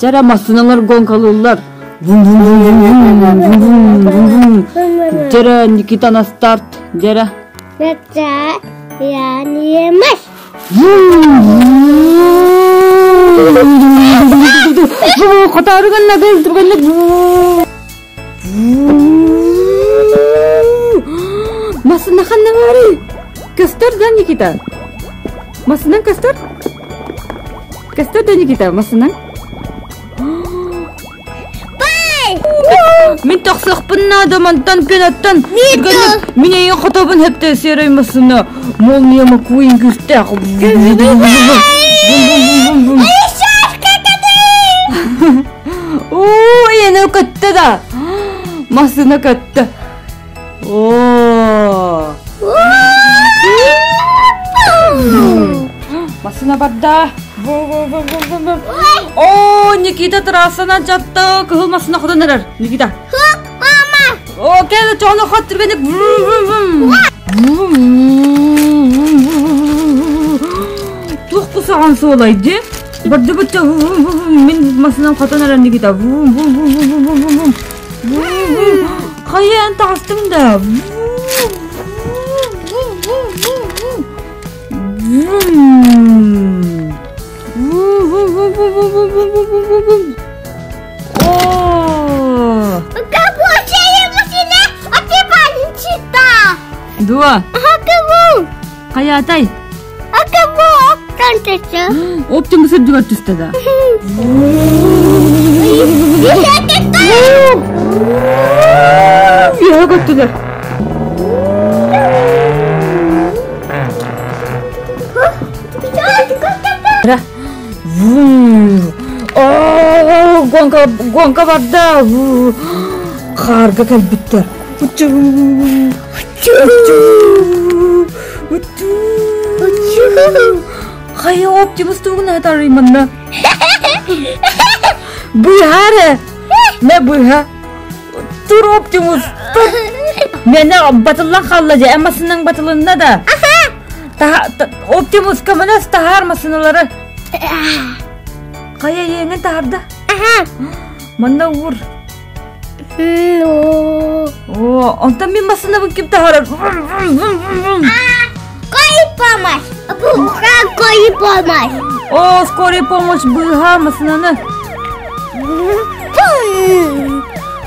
Чара массыыналар гонкалыыллар. Вум-вум-вум-вум-вум-вум-вум. Дьэрэ, Никита на старт. Дьэрэ. Я не мать. Хотоору гынна кыл түргэнник. Массыына ханна баарый? Көстөр да, Никита? Массыынан көстөр? Көстөр да, Никита, массыынан? Мин тахсыахпын наада мантан күн Түргэнник мин эйигин хотобун хөптө серый массыына молния Маккуин күүстээх. Оо, эйэне көттө да. Массыына көттө. Оо. Массыына барда. О, Никита трассанан чатты. Кыһыл массыына хотон эрэр. Никита. Мама. О, кэл, чону хот түргенник. Туох кусаҕан суолай дии? Бардыбытча мин массыынам хотон эрэр Никита. Хайаан таҕыстым да. О! Дуо. Хайатай? Оптимус үрдүгэр түстэ да. Үөһэ көттүлэр. О, гонка, гонка барда. Хаарга кэлбиттэр. Хайа Оптимус тугун атарый манна? Быһа Мэ быһа. Тур Оптимус, тур. Мэнэ батыллан хаалла дьэ, эмасынан батылынна да. Оптимус көмөлөс таһаар массыыналары. Хайа иэҥин таһарда? Манна уур. О, онтон мин массыынабын ким таһаарар? Скорый помощь! Скорый помощь! О, скорый помощь быыһаа массыынаны.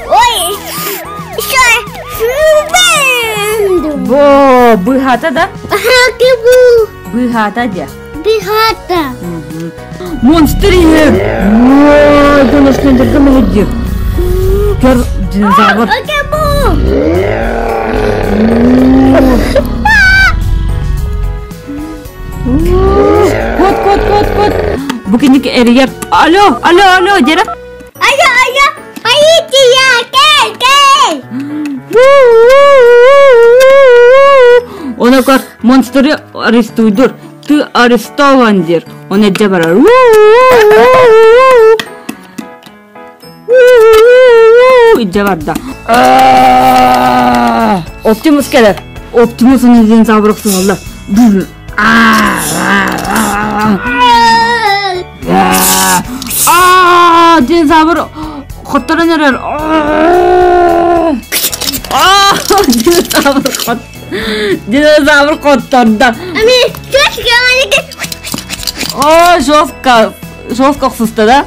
Ой, еще Бо, быыһаата да? Быыһаата дьэ. Быыһаата. Монстр иһэр! Ой, доношнендерге мөһүддүр. Көр динозавр. Кот, кот, кот, кот. Бу киник эрийэр. Алло, алло, алло, дера. Алло, алло, полиция, кел, кел. Оны көр, монстры арестуйдур. Ты арестован диир. Оны эрдэ барар. Илдьэ барда. Оптимус кэлэр. Оптимус оны динозавр охсуһаллар. Динозавр хотторон эрэр. Динозавр хот Динозавр хоттордо. О, жестко, жестко охсуста да?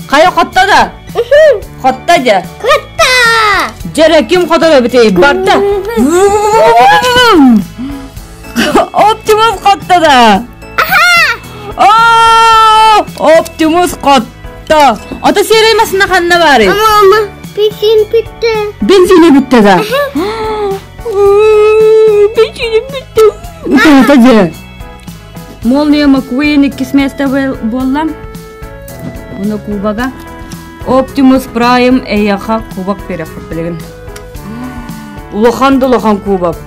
Хайа хотто да? Хотто дьэ? Хотто! Дьэрэ ким хотор эбитий? Барда. Оптимус хотто да? О, Оптимус хотто. Ото серый масына ханна баарый? Мама, бензин бүттэ. Бензини бүттэ да? Бензини бүттэ. Это дьэ. Молния Маккуин иккис место буолла. Уну кубога. Оптимус Прайм эйиэхэ кубок биэрэхпит билигин. Улахан да улахан кубок.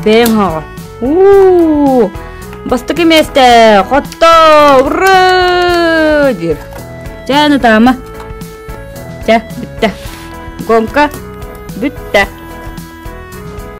Бэйэҥ хаҕа. Уу! Бастакы миэстэ! Хотто! Ура! диир. Чэ, аны таама. Чэ, бүттэ. Гонка бүттэ.